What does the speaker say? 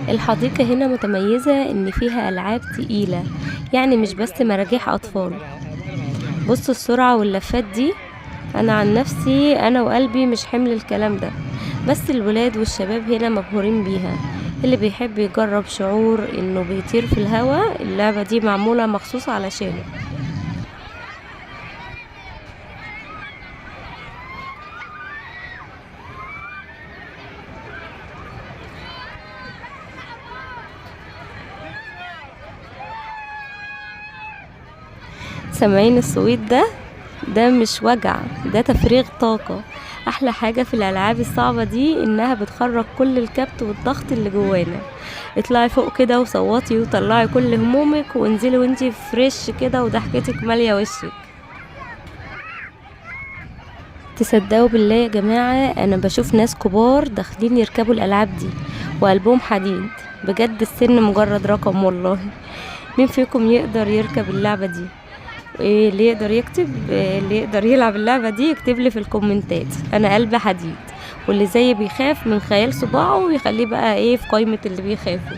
الحديقة هنا متميزة ان فيها العاب تقيلة، يعني مش بس مراجيح اطفال. بصوا السرعة واللفات دي، انا عن نفسي انا وقلبي مش حمل الكلام ده، بس الولاد والشباب هنا مبهورين بيها. اللي بيحب يجرب شعور انه بيطير في الهوا، اللعبة دي معمولة مخصوص علشانه. سامعين الصويت ده؟ ده مش وجع، ده تفريغ طاقة. احلى حاجة في الالعاب الصعبة دي انها بتخرج كل الكبت والضغط اللي جوانا. اطلعي فوق كده وصوتي وطلعي كل همومك، وانزلي وانتي fresh كده وضحكتك مالية وشك. تصدقوا بالله يا جماعة، انا بشوف ناس كبار داخلين يركبوا الالعاب دي وقلبهم حديد. بجد السن مجرد رقم والله. مين فيكم يقدر يركب اللعبة دي؟ ايه اللي يقدر يكتب، إيه اللي يقدر يلعب اللعبة دي يكتب لي في الكومنتات. انا قلبي حديد، واللي زي بيخاف من خيال صباعه ويخليه بقى ايه في قائمة اللي بيخافوا.